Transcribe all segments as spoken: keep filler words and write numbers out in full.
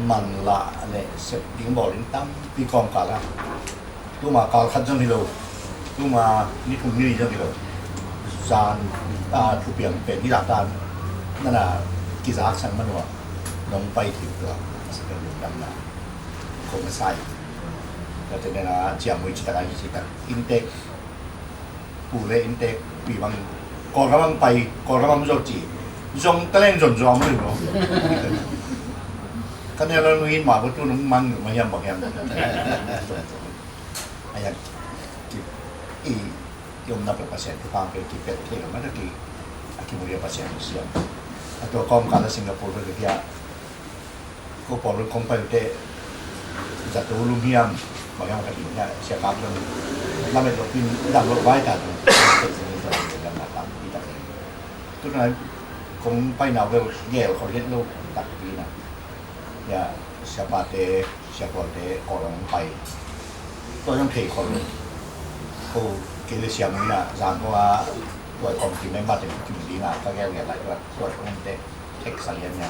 Manlah le sep ding bawl ding tampi kawmkal a, tuma kal khat zong hi lo, tuma ni thum ni li zong hi lo. Zan a thupiang pen hi lak dan nana kizaksan man uh a, nong pai thei tua a sa ka lungdamna kong na sai. Tua te nena ciamui citak a hi citak inntek, pu le inntek pi bang, Kawlgam bang pai, Kawlgam bang zo ci zong taleng zon zong lo. Ka ne lo nui ma ko tu nung mang ma hiam bang hiam. Ayan ki i i om na pe Pasian ki pang pe ki pet thei lo ma ta ki a ki mu ria Pasian siam. A tua kawmkal a Singapore pe kia ko pawl kong pai te zato lum hiam bang hiam ka ti nia sia kap lum. Lamet lo pin dam lo vai ta tu. Dam na tam pi ta. Tu na kong pai na vel gel ko het lo tak pi na. Ya, siapate, siapuate, kawlong pai. Tua zong thei khol lo. Ko kei le siam ina zang ko a tua kawmti member te kim ding a ka gel gel lai tua tua kawmte thek sa lian ina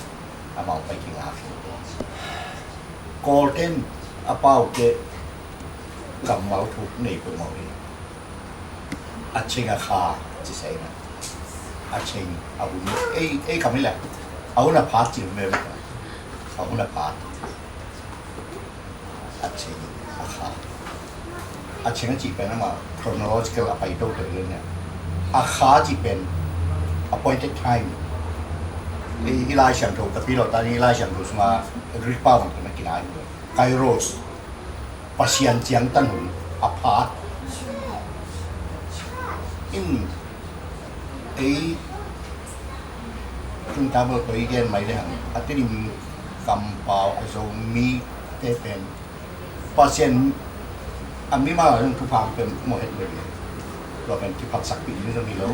amau pai king a. Kawlten a pau te kammal thu nei peuhmah hi. A cheng a kha ci sa ina. A cheng a hun ei ei kam hi la. A hun a phat ci me. A hun a phat. A cheng a kha. A cheng a ci pen ama chronological a pai to to le nia. A kha ci pen appointed time. I i Lai Siangtho tapi lo ta ni Lai Siangtho sunga Greek pa bang na kinai. Kairos. Pasian ciangtan hun a phat in ei tungtabal toi gen mai le hang a tedim kampau a Zomi te pen Pasian a mimal a zong thupha pen mawh het lo hi. Tua pen kiphatsakpih ding zong hi lo,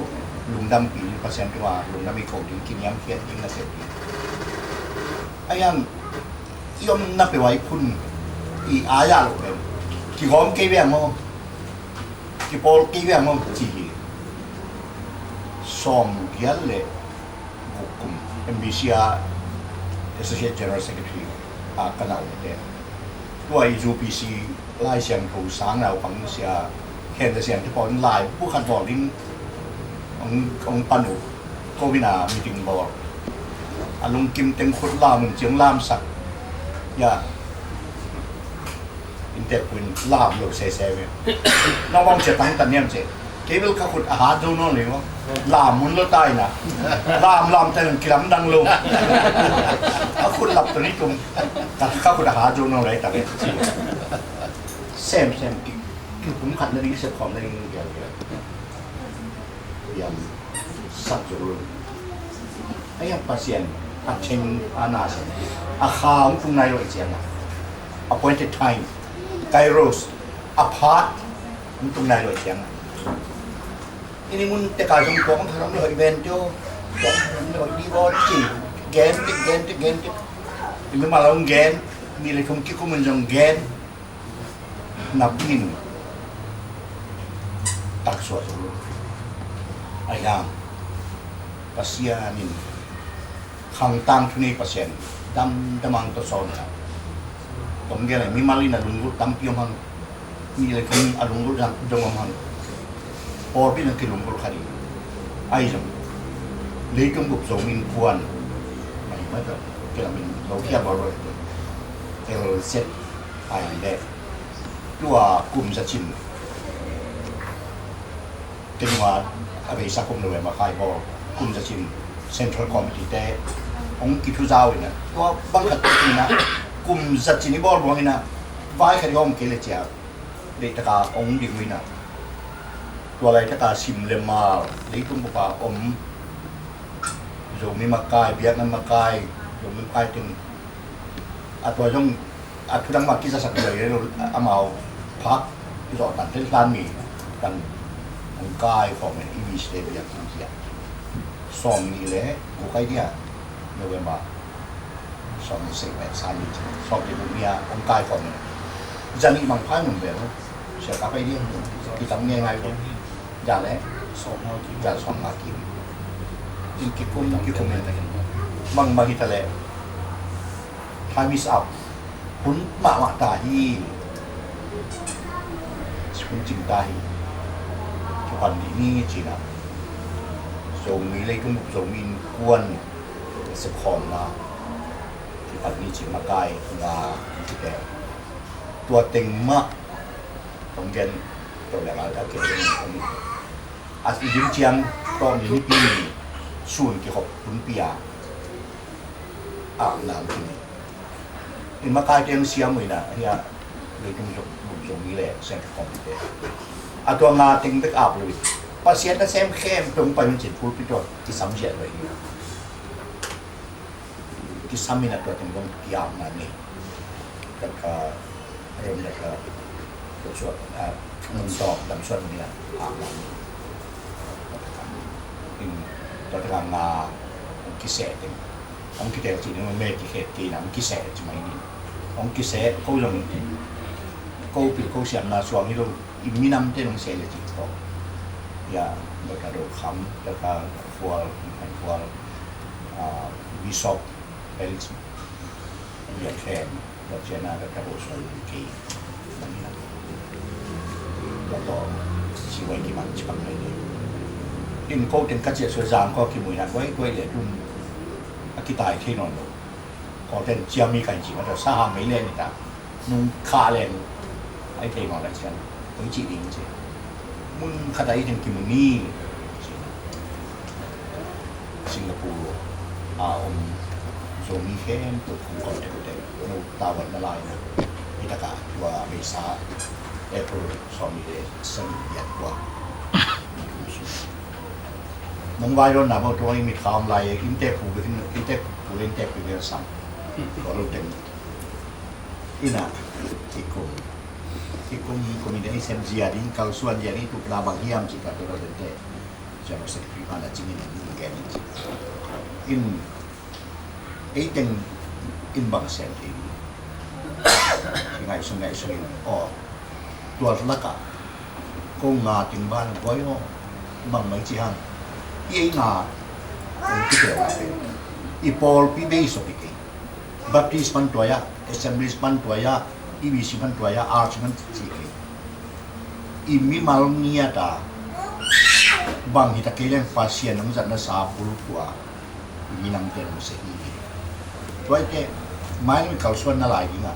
lungdampih ding Pasian tungah lungdam i ko ding kiniamkhiat ding na se ding. A hian i omna peuh a i phun i ai-ah loh pen kigawm kei veng maw, kipawl kei veng maw ci hi. Sawm giat le guk kum M B C a Associate General Secretary a ka na omte tua i U P C Lai Siangtho sang naupang sia khen ta siang te pawl lai bu khat bawl ding ong pan uh. Ko bina meeting bawl a lungkim teng khut lam un ciang lamsak. Ya. Inntek puin lam lo sese ve. Nang bang cia tang tan niam cia. Kei bel ka khut a hat zo nawn lei maw. Lam mun lo tai na. Lam lam tai nang kilam dang lo. A khut lap tawh ni tum. Ka khut a hat zo nawn lei ta ve. Sem sem ki. Kum khat na ding sep khawm na ding gial gial. Yam sak zo lo. A hian Pasian a cheng a na sian a kha hong tung nai lo i ciang a appointed time, kairos, a phat hong tung nai lo i ciang a. I ni mun te ka zong tua hong thanom lo i ben tio tua hong thanom lo i di bo ci gen tik gen tik gen tik. I mi ma lo hong gen ni le thum kikum in zong gen. Napi in taksuah zo lo. A hiang Pasian in khangtang thu nei Pasian damdam ang tawh sawn a. Tawm gel a mimal in a lunggulh tampi om hang. Nih le thum a lunggulh zong om hang. Pawlpi in a kilunggulh kha ding. Ahi zong leitung bup Zomi Innkuan mah hi mah tawh kilam in lo khia bawl lo. L Z ai le tua kum zacin. Kei nunga a beisa kum lo e makai bawl kum zacin Central Committee te hong kithu zau ina tua bang khat ina kum zacin i bawl buang ina vai khat i hawm kei le cia. Leihtaka hong ding uh ina tua laitaka sim le mal leitung bupa om Zomi makai, Vietnam makai, Zomi makai teng a tua zong a thudang mah kizasak lua i lo amau phak zawh tan tel hlan mi tan hong kai khawm in i mi site biak hong ziak sawm nih le guk ai dia November sawm nih sei pen sa nih sawm nih guk nia hong kai khawm in zanih mang phai mun ve lo sia ka pai dia ki tam ngai ngai lo ja le sawm nga kim ja sawm nga kim in kikum kikum in mang ma hi ta le Time is up. Hun mahmah ta hi. Hun cing ta hi. Kipan dih ni ci-in ah, Zomi, leitung bup Zomi Innkuan sep khawmna kipan ni ci-in makai nga kite. Tua teng mah kong gen to le ngal ta kei. A i ding ciang tawm nipi ni sun kikhop hunpi a, a nang kini in makaite hong siam uh in ah, hi a, leitung zong, zong ni le siam kikhop te. A tua nga teng bek ap lo in, Pasian nasem khempeuh hong pai un ci-in pulpit tawh kisam ziah lo hi. Kisam in a tua teng zong kiapna nei. Daka, a rom daka, tua suak, a, nung tawk dam suak ni a, a, a, in, tua taka nga, hong kiseh teng. Hong kitel cih ni, me kikhet kei na, hong kiseh cih mai ni. Hong kiseh, ko zong, ko pil ko siamna suang hi lo. I minamte nong seh le cih tawh. Ya, Doctor Do Kham, Doctor Khual, Khual, ah, Bishop Felix Lian Khen, Doctor Chiana, Doctor Ho Suan Kei. Doctor Siwai Kimang Chipang Lai Dei. In ko teng ka ciah suai zang ko kimuina guai guai le tun a kitai thei nawn lo. Ko ten ciami kai ci mata sa ha mei le ni ta. Nung kha leng ai thei mawk lai cian koi ci ding ci. Mun khat ai thei kimu ni. Singapore a om Zomi khempeuh kong contact uh teh, no tawat na lai na. Hi taka tua Meisa, April sawm ni le sawm ni le kua. Nong vai lo na bang tua i mit kha om lai, inntek pu, inntek pu, inntek pu sam. Tua lo teng. Ina, i kum, i kum, kum ina i sem zia ding, kalsuan zia ding, tukna bang hiam ci ka tua lo teng te. General Secretary pa na cingin in gen in ci. In, ei teng in bang sem thei ding. Ngaihsun, ngaihsun in, aw, tua laka ko nga teng ban guai aw, bang mai ci hang. I ei nga, kong kite wa pe. I pawlpi bei sop i kei. Baptist pan tuai ah, Assemblies pan tuai ah, E B C pan tuai ah, Arch pan ci kei. I mimal ngiat a bang hi ta kei leng Pasian hong zatna sa pul tua i minamte hong seh hi. Tuaite mailam i kalsuan na lai dingah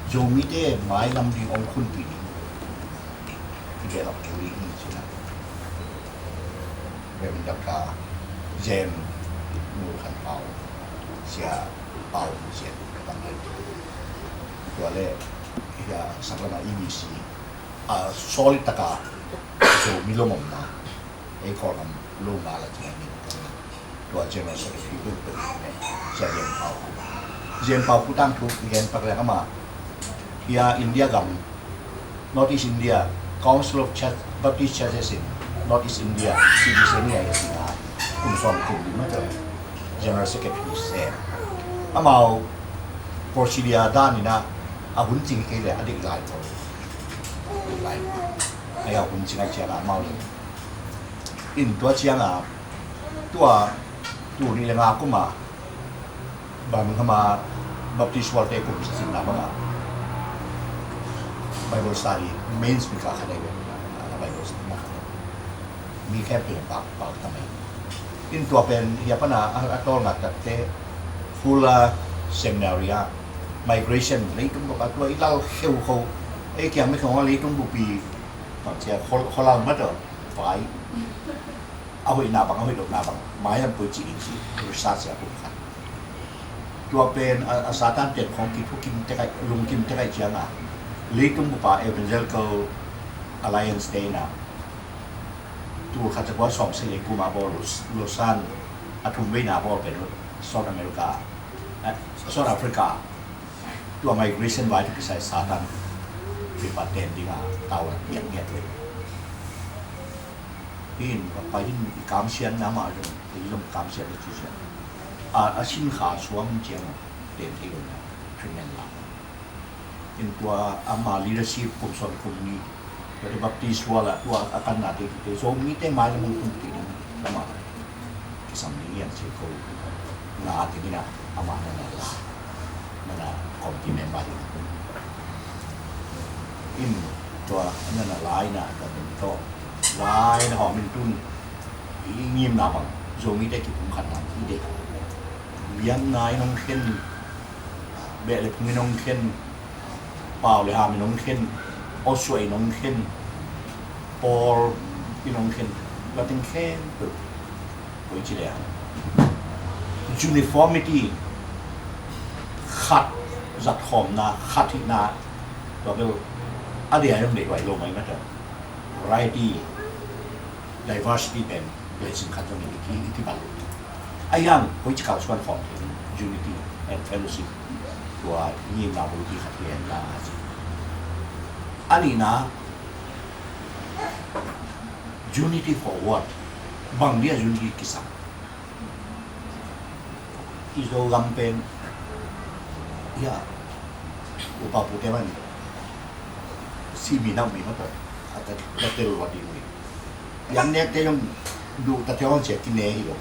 Zomite mailam ding hong khunpih ding i behlap kul ding hi cina. Reverend Doctor Jem Nu Khan Pau, Sia Pau Sia Pau Sia. Tua le, ia, saklama E B C a solid taka Zomi lomomna ei Kawlgam lo nga la cina ni. Tua General Secretary tu tu ne, Sia Jem Pau. Jem Pau kutang thu ngen pak le ama ia India gam, North East India, Council of Church, Baptist Churches in North East India, C B C ni a ia sina kum sawm kum ni ma tua General Secretary se. Amau procedure dan ina a hun cing kei le a dik lai ko. Dik lai. Ai a hun cing a ciang a mau le. In tua ciang a tua tu ni le nga kuma Birmingham a Baptist World te kum sa sin na banga Bible study, main speaker kha dai Bible study na kha dai. Mi khempeuh pak pak ta mai. In tua pen ia pana a tol ngak tatte Fuller Seminary a migration leitung bup a tua i lal kheu kho. Ei kiang mi khong leitung bup i pakcia kholal ma to pai. A hoihna bang, a hoih lohna bang mailam koi ci ding ci research a pum kha. Tua pen a Satan ten khong kithukim tekai, lungkim tekai cianga leitung bup a Evangelical Alliance te ina Tul khat za kua sawm sia le kuma bawl Lausanne a thum veina bawl pen South America, eh, South Africa. Tua migration vai tu kisai Satan pipa ten dinga tau na piang ngiat ve. In ka pai in i kamsian na ma zong i zong kamsian na cisian a, a sin kha suam ciang ten thei lo na treatment la. In tua ama leadership kum sawm kum ni, tua te Baptist wala tua a kanna te te Zomite mai lam hong tung te ding ama kisam ding iang ci ko na te ding a ama na na la. Nana committee member hi. In tua nana laina ka min tawh laina hawm in tun i ngimna bang Zomite kipumkhatna i deih. Biakna in hong khen, beh le phung in hong khen, pau le ham in hong khen, awsuah in hong khen, pawl in hong khen, tua teng khempeuh koici le hang uniformity, khat zatkhawmna, khat hihna, tua bel a dia hong deih huai lo mai mata. Variety, diversity pen blessing khat zong i ki, i kibat lo. Ahi hang koici kalsuan khawm thei, unity and fellowship, tua ngimna bulpi khat hi en la a ci. A nihna, unity for what? Bang dia unity kisam? I Zogam pen, ya, upa pute man, si mi nau mi ma tawh, a ta, ta tel wa ding mi. Yang nek te yong du ta te wan sia ki ne hi lo.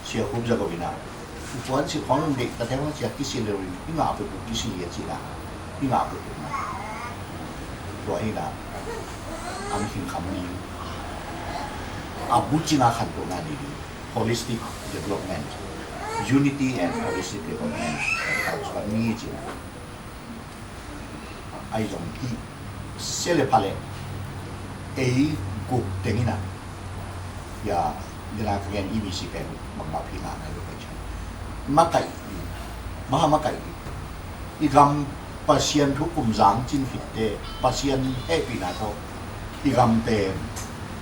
Sia khum za ko bina. Tuan si khong dek ta te wan sia ki si lo rin. I nga pu pu ki si ya ci la. I nga pu pu na. Tua hi na. Am hing kham ni. A bu ci nga khan tu na ni. Holistic development, unity and holistic development. Kalsuan ni ci. Ai zong hi se le pha le ei guk teng ina. Ya, dena ka gen E B C pen bang ma phi na na lo ka ci. Makai, maha makai. I gam Pasian thu kum zang cin khitte, Pasian hehpihna tawh i gam pen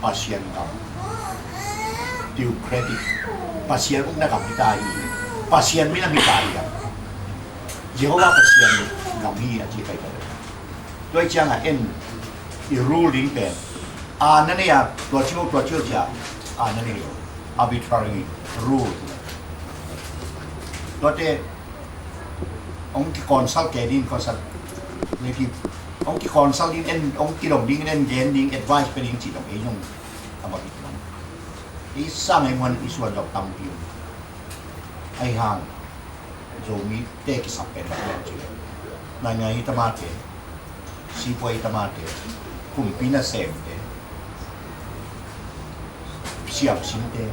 Pasian gam, theocratic, Pasian ukna gam hi ta hi, Pasian minam hi ta hi gam. Jehovah Pasian gam hi a ci kai kai. Tua i ciangah en i rule ding pen a na nei a tua ci lo tua ci lo cia a na nei lo, arbitrary rule. Tuate hong ki consult kei ding, consult ni ki, hong ki consult ding en, hong ki dong ding en, gen ding, advice pe ding ci dong ei zong a bang i tuan. I sang ei muan i suan dong tam ding. Ai hang Zomite kisap pen bang ci. Nai ngai hi tamate, sipuai tamate, kumpi nasemte, siamsinte,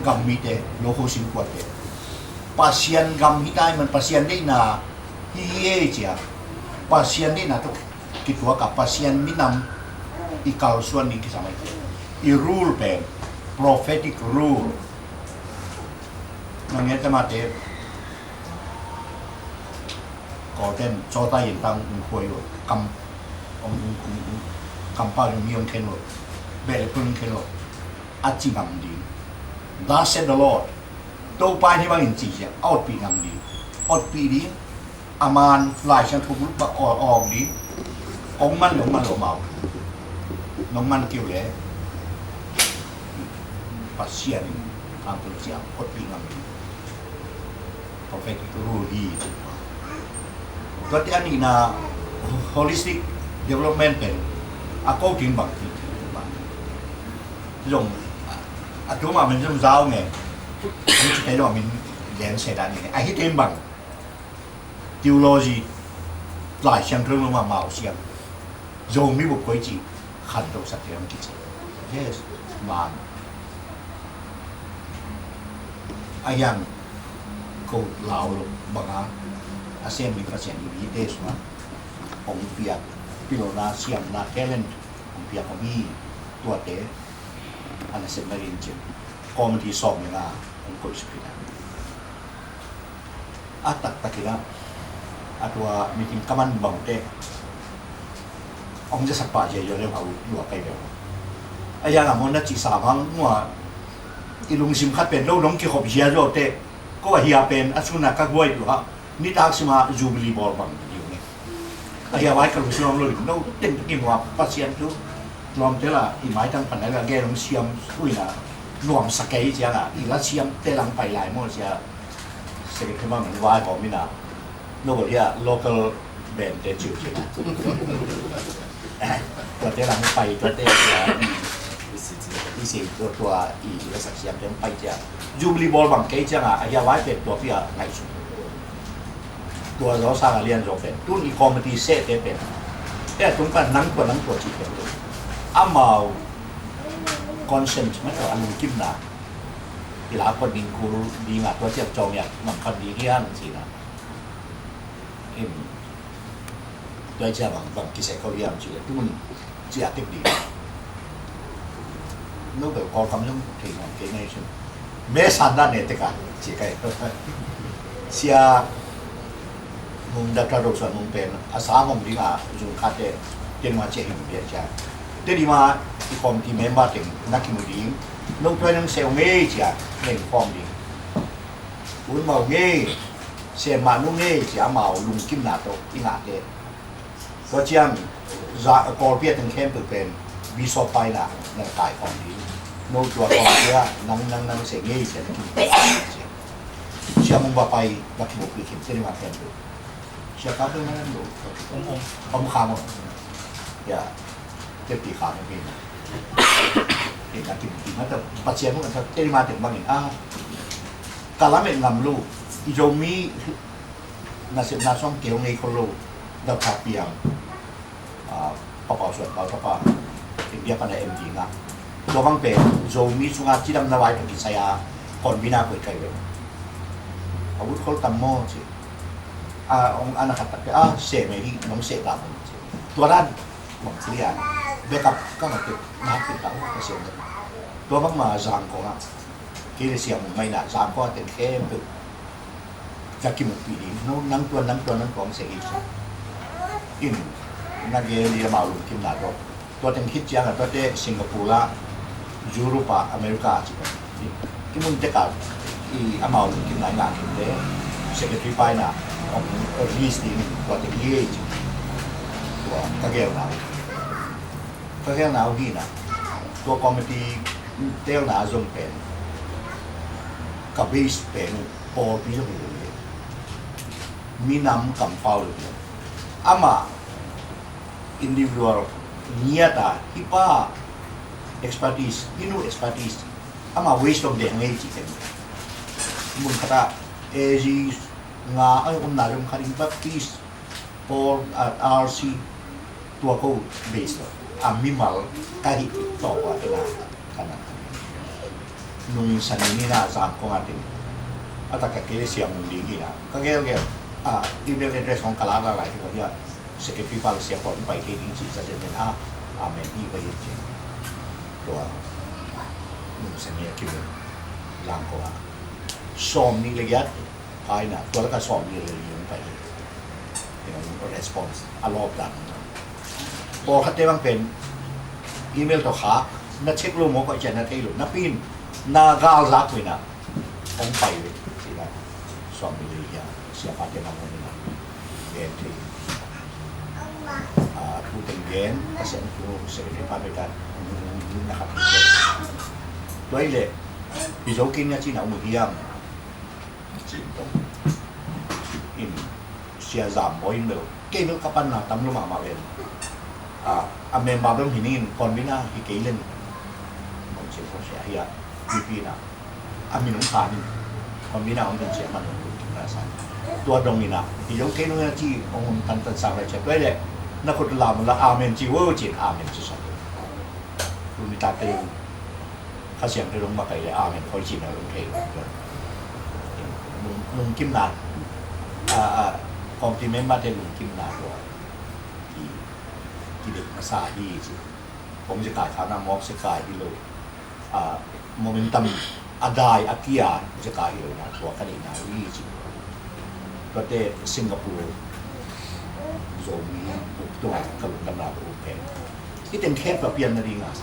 gammite, loko singkuante. Pasian gam hi tai man Pasian deihna hi hi e cia. Pasian deihna tawh kituak a Pasian minam i kalsuan ding kisam ai. I rule pen prophetic rule. Nang ngen tamate Kawlten cawta yin tang ung khuai uh, kam, ung, ung, ung, ung, kampa ung mi ung khen uh, beh le pun ung khen uh, a ci ngam ding. Thus said the Lord. Topa in hih bangin ci hiam, a otpih ngam ding. Otpih ding, a man Lai Siangtho bul bak aw, awk ding. Kong man lo, man lo mau. Nong man keu le Pasian in hangtun ciang otpih ngam ding. Prophetic rule hi. Tuate a nihna holistic development pen a ko ting bang ti bang. Zong a tuma min zong zau nge. Min ci te zong min gen se dan ni. A hi tem bang. Theology, Lai Siangtho lo ma mau siang. Zomi bup koi ci khantosak te ang kici. Yes, man. A yang ko lau lo banga a sem ni ka sem ni te suma. Ong piak pilona siamna talent ong piak ong hi tuate ana sem na rin cin. Committee sawm ni nga ong koi sukina. A taktak ina a tua meeting kaman bangte ong zasak pah zia zia le hau lua kai bel. A yang a mo na ci sa bang mua i lungsim khat pen lo nong kikhop zia zia te ko a hia pen a suna ka guai tu ha. Nitak sima Jubilee bawl bang diu ne. A hia vai ka lungsim lo no teng ki mua Pasian tu. Lawmte la i maitang pan a gen ong siam uina nuam sakei cianga i la siam te lang pai lai mo sia. Secretary bang vai hawm ina. No bol hia local band te ciu ciu na. Tua te lang pai tua te cia. I si tua tua i la sak siam te pai cia. Jubilee bawl bang kei cianga a hia vai te tua pia ngai su. Tua zawh sang a lian zawh pen tun i committee sehte pen, e, a tung pan nang tua nang tua cih pen tun amau consent mah tawh a lungkimna i la pon ding kul ding a, tua ciang cawng i a ngam pan ding hiam cih na. In tua ciang bang bang kiseh kho hiam cih le tun ciah tek ding. No bel Kawlkam zong thei ngam kei na hi cin. Me san dan ne tek a ci kai. Sia Mung, Doctor Ro Suan Mung pen a sang om ding a zung khat te ten ma cia him bia cia. Te di ma i committee member teng na kimu ding. No tuai nang seu ngei cia neng form ding. Un mau ngei, sem mah nu ngei cia mau lungkimna tawh i ngah te. Tua ciang za Kawlpi a teng khempeuh pen Bishop pai na na kai khawm ding. No tua Kawlpi a nang nang nang se ngei cia na kimu cia. Cia Mung ba pai na kimu pi kim cia ni ma khempeuh. Cia ka pen ma nang lo. Om om. Om kha mo. Ya. Te pi kha mo pi na. Te na kimu pi ma ta pa cia mo ta te ni ma teng bangin a. Ka lamet ngam lo. I Zomi nasepna sawm keu ngei khol lo. Dau kha piang. A, Papa Suan Pau Tapa India pana M D ngah. Tua bang pen Zomi sunga cidam na vai tawh kisai a convener koih kai ve. A ut khol tam maw ci. A, ong ana khat tak te a se me hi nong se ta maw ci. Tua dan bang clear. Backup ka ma te na te ta ka se me. Tua bang ma zang kong a. Kei le siam mai na zang kong a ten khempeuh. Ka kimuhpih ding, no, nang tua, nang tua, nang tua, ang seh i sa. In, na gen di amau lungkimna tawh. Tua teng khit ciang a, tuate Singapore la, Europe a, America a ci pah. Kimun tek a, i amau lungkimna i ngah khin te, secretary pai na, ong release ding, tua teng hi ei ci. Tua, ka gel na. Ka gel na uh hi na. Tua committee, tel na zong pen. Ka base pen uh. Pawlpi zong hi lo hi. Minam kampau lo hi. Amah individual ngiat a hih pa expertise, hih nu expertise. Amah waste of the ngei ci ken. Mun khat ah A G nga a omna zong khat in Baptist Paul, ah, R C, tua ko base lo. A mimal ka hih tawh a ena ka na. Nung san ni na zang kong a ting. A tak ka kei le siam mun ding hi na. Ka gel gel. A, email address kong ka la la lai hi ko hi a. Secretary pa le sia pawh pai kei ding ci sa zen zen a. Amen. I ko hi ci. Tua. Nung san ni a kim zang kong a. Sawm ni le giat. Pai na, tua laka sawm ni le li hong pai hi. Response a lawp dan. Pawlkhatte bang pen email tawh khak, na check lo maw, koih ciah na thei lo, na pin na galzak uh hi na hong pai uh hi na. Sawm ni le li hia, siapate na hong hi na gen thei. A thu teng gen, a sian thu secretary pa bek a na khat. Tua hi leh i zo kei na ci na um uh hiam? Cin tong in sia zam bawi in bel kei bel ka panna tam lo mahmah ven. A, a member bel hi ning in convener hi kei len. Kong cin kong sia hi a pipi na. A min ong khan in convener ong den sia man ong na sa. Tua dong in a hi lo kei nung na ci ong tantan sa lai cia tua le na khut lam la amen ci wo cin amen ci sa. Tuni ta kei Kha Siangtho dong makaih le amen khoi cihna dong thei lo. Lung, lungkimna, a, a, committee member te lungkimna tua ki, kidek masa hi ci. Kong zekai khana mawk zekai hi lo. A, momentum a dai a kia zekai hi lo na tua ka neihna hi ci. Tuate Singapore Zomi uk tunga ka lungdamna ka uk pen. Hih teng khempeuh a pianna dinga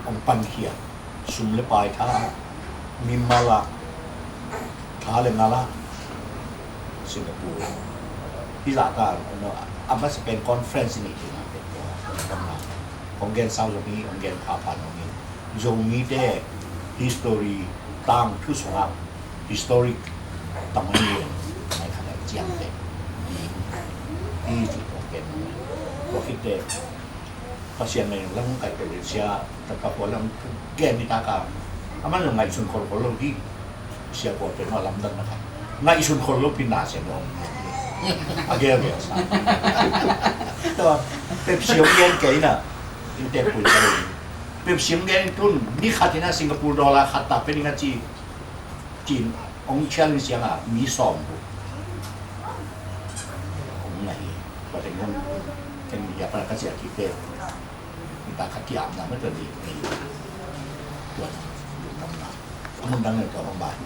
hong pankhia, sum le pai tha, mimal ah, tha le ngal ah, Singapore. Hih zahta a masa pen conference i neih theihna pen tua hong gen sau zong hi, hong gen phapha zong hi. Zomite history tangthu sungah historic tamani nai khat a ciamteh hi, hi ci hong gen. Tua khit teh Pasian mah in lam kaih peuh in sia, tapa khua lam gen ni taka. Aman lo ngaihsun kholkhol lo hi. Sia pawl pen mah lamdang na khat. Ngaihsun khol lo pin na sia na om. A gel gel sa. Tua Pepsi hong gen kei na. Innte pui lo. Pepsi hong gen tun ni khat in a Singapore dollar khat ta pe ding a ci. Cin hong challenge siang a mi sawm bu. Hong ngai. Pateng hong ken ya pa ka sia ki te. Ni ta khat ki am na ma tua ni. Tua. Tam na. Amun dang na tua hong ba hi.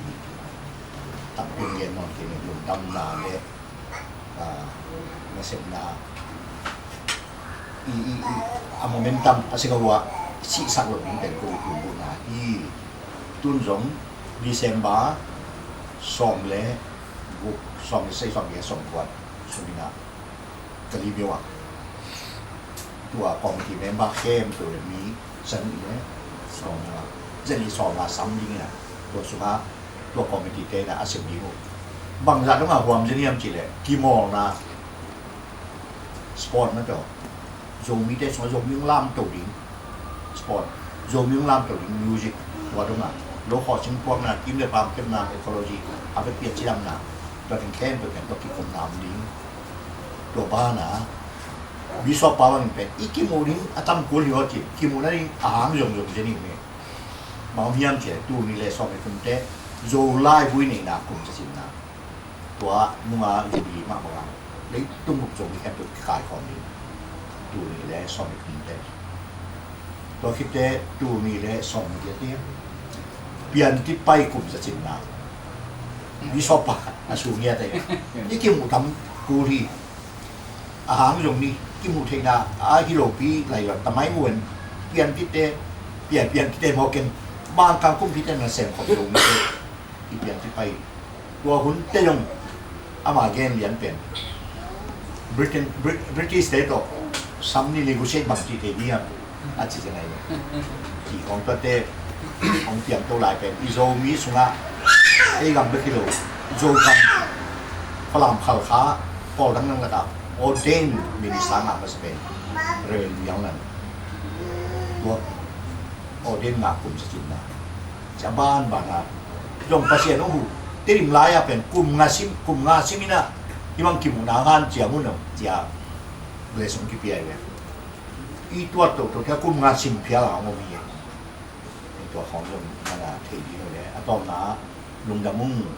Tam pin gen non ki ni lungdam na le, ah, nasepna i, i, i, a momentum a singapore sihsak lo ding pen ko i kum bu na hi. Tun zong December sawm le guk, sawm le sei, sawm le sawm kuat sung ina ka li bia ua. Tua committee member khempeuh le mi zan i le sawm nga, zan i sawm nga sam ding ina. Tua sunga tua committee te ina a sem ding uh. Bangzah dong a huam zin hiam ci le kimawlna sport na tawh Zomite sunga Zomi ung lam to ding. Sport. Zomi ung lam to ding music. Tua dong a lo khaw sing puakna, kim le pam kepna, ecology, a vekpi a cidamna. Tua teng khempeuh pen tua kikumna om ding. Tua bana Bishop pa bangin pen i kimuh ding a tam kul hi aw ci, kimuh nading a hang zongzong zen hi uh hi. Bang om hiam ci a, tul nih le sawm le thumte Zolai vui neihna kum zacinna. Tua nunga Jubilee mah bang a leitung bup Zomi khempeuh kikaikhawm ding. Tul nih le sawm le thumte. Tua khitte tul nih le sawm nih tiang Pianti Pai kum zacinna. Bishop pa a su ngiat a i kimuh tam kul hi. A hang zong ni kimuh theihna a hi lopi lai lo tamai ngun Piantite, Pian, Piantite mawken Mangkang kumpi te na sem khop zong ni i Pianti Pai. Tua hun te zong ama gen lian pen Britain, Brit-, British te tawh sam ni negotiate bang ti te ni a. A ci zen ai lo. Ci khong tuate hong piang to lai pen i Zomi sungah ei gam bek hi lo, Zogam, Falam, Khalkha, pawl dang dang lakah ordained minister ngah masa pen Reverend Liang Nan. Tua ordained ngah kum sa cinna. Cia banbana zong Pasian hong hu. Tedim lai-a pen kum nga sim, kum nga sim ina himang kimuhna ngan cia mun cia blessing kipia i ve. I tuat tohtoh kia kum nga sim phial a ngom hi. Tua khawng zong mana thei ding uh le a tawmna lungdam ung.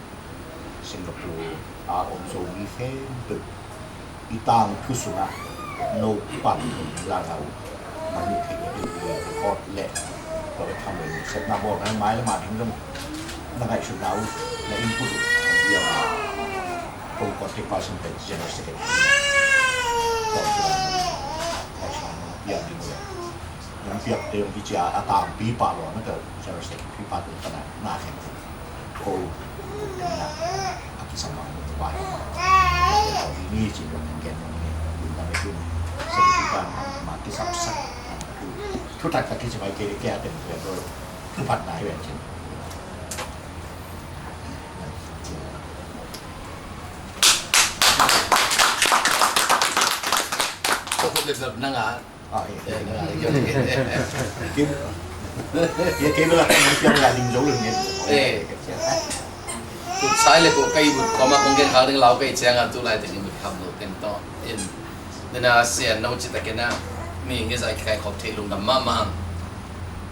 Singapore a om Zomi khempeuh i tangthu sungah no pan hun lana uh. Manu thei uh ding uh le record le tua le tham le sepna bawl nai mai le ma ding zong na ngaihsutna uh na input uh. Ko contact person pen General Secretary. Ko piak ding uh le. Nang piak te hong kicia a tangpi pah lo na tawh General Secretary pah tawh kana na khen ko na a kisam a hong vai. Ko hi ni cin lo nang gen nang ni. Nang tun Secretary pah ma kisam sak. Thutak tak kisi mai kei kei a tem ko lo. Thuphat nai ven cin. Ko ko le nang a Ah, eh. Kim. Ya, kim lah, kim lah, ding jauh lagi. Eh. Sai le ko kai but koma kong gen hal ding lau kai ciang a tu lai ding but ham lo ken to. In. Nena sian no cita kena. Mi ngi zai kai khop thei lungdam mama.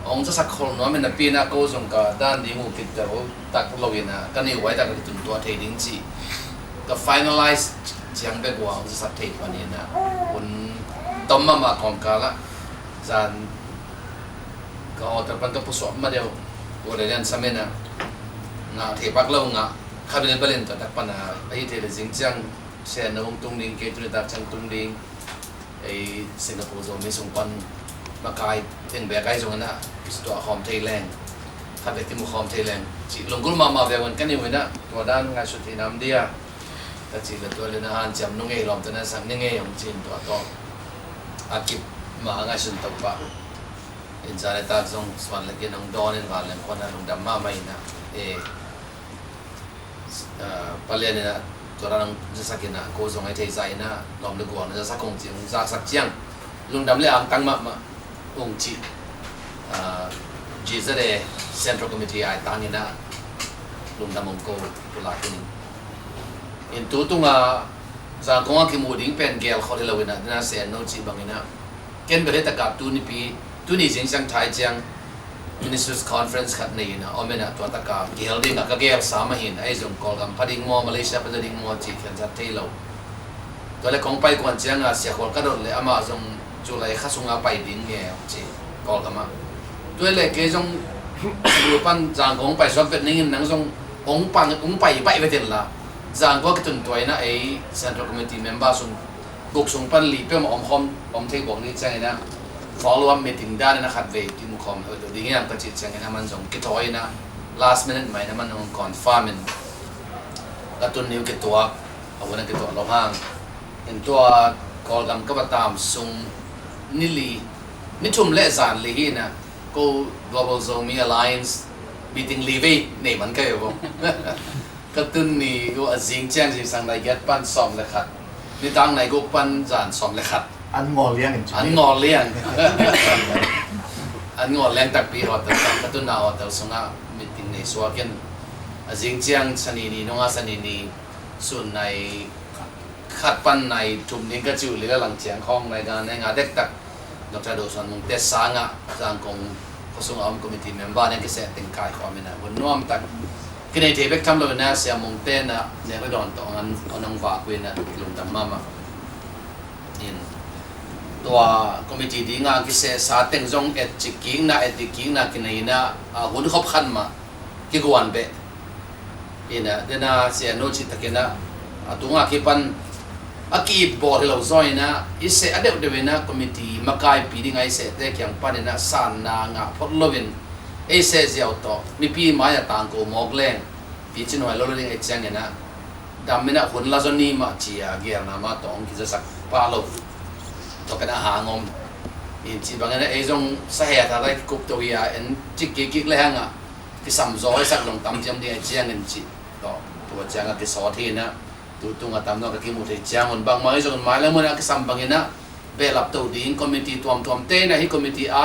Ong sa sak khol no men na pi na ko zong ka dan ding u kit ta ro tak lo ina. Ka ni wai tak tun tua thei ding ci. Ka finalize ciang bek ua hong sak thei panin a hun tom mahmah kawmkal ah zan ka hotel pan ka pusuak ma deuh. Ua le lian samen ah ngah thei pak lo ngah kha bel bel in ka tak pan a ahi thei le zing ciang sian na hong tung ding kei tuni tak ciang tung ding. Ei Singapore Zomi sung pan makai teng bek ai zong in a tua khawm thei leng kha bek ti mu khawm thei leng ci lunggul mahmah ve wan ka ni ua in a tua dan ngaihsut thei nam dia. Ka cih le tua le na hanciam nungei lawmte na sak ningei hong cin tua tawh a kip ma a ngaihsun to pah. In za le tak zong suan le kin hong dawn in val leng khuan a lungdam mahmah in a e, ah, palian in a tua ran hong zasak in a ko zong ai thei zah in a lawm le gual na zasak hong ci hong zasak ciang lungdam le angtang mahmah. Ung ci, ah, G Z A Central Committee ai tang in a lungdam ong ko pulak in. In tu tunga Zangkong a kimu ding pen gel khol hi lo in a, dena sen no ci bang in a, ken bel hi taka tu nipi, tuni zingsang thai ciang Ministers Conference khat nei in a om in a, tua taka gel ding a ka gel sa mah hi in a, ei zong Kawlgam pha ding maw, Malaysia pha ding maw ci khian zat thei lo. Tua le kong pai kuan ciang a Sia Khual ka dot le amah zong July kha sunga pai ding nge ci Kawlgam ah. Tua le kei zong lu pan Zangkong pai suak vet ning in, nang zong ong pang, ong pai pai vet in la. Zangkong kitun tua in a, ei Central Committee member sung, guk sung pan li peuhmah om khawm, om thei bawk ni ciang in a, follow up meeting dan in a khat vei kimu khawm lo ding hiam ka cih ciang in a, aman zong kithawi in a, last minute mah in a, aman zong confirm in ka tun ni uh kituak, a hun a kituak lo hang. In tua Kawlgam ka va tam sung ni li, ni thum le zan li hi in a, ko Global Zomi Alliance meeting li vei nei man ka hi uh. Ka tun ni uh a zing ciang zingsang nai giat pan sawm le khat, nitang nai guk pan zan sawm le khat. An ngawl liang in ci. An ngawl liang. An ngawl liang takpi hotel, ka tun na hotel sungah meeting nei suak in. A zing ciang Sani ni nunga, Sani ni sun nai khat pan nai thum ding ka ci uh leh, a lang ciang khawng nai nga, nai nga dektak Doctor Do Suan Mungte sangah Zangkong khuasung a om committee member nih kiseh teng kai khawm in a, hun nuam tak kinei thei bek tham lo in a, Sia Mungte in a nek le dawn tawh an, an hong vak uh in a, lungdam mahmah. In tua committee ding a kiseh sa teng zong et cik kik na, et dik kik na kinei in a, a hun khop khat mah kiguan beh. In a, dena Sia nu cih takin a, a tunga kipan a ki-ip bawl hi lo zaw in a, i seh a deuhdeuh in a, committee makaipi ding a i sehte kiang pan in a sanna ngah phot lo in, ei seh ziau tawh mipi mai-ah tangko mawk leng picin huai lo lo ding ei ciang in a, dam in a hun la zaw ni mah ci a, gelna mah tawh hong kizasak pah lo. Tua pen a hang om in, ci bang in a, ei zong sa he a tha lai kikup to hi a, en cik kik kik le hang a kisam zaw i sak zong tam ciam ding a ciang in ci. Tua, tua ciang a kisawt hi in a, tu tung a tam nuam ka kimu thei ciang un, bangmah hi zong in mai le mun a kisam bang in a, behlap to ding committee tuamtuam te in a, hi committee a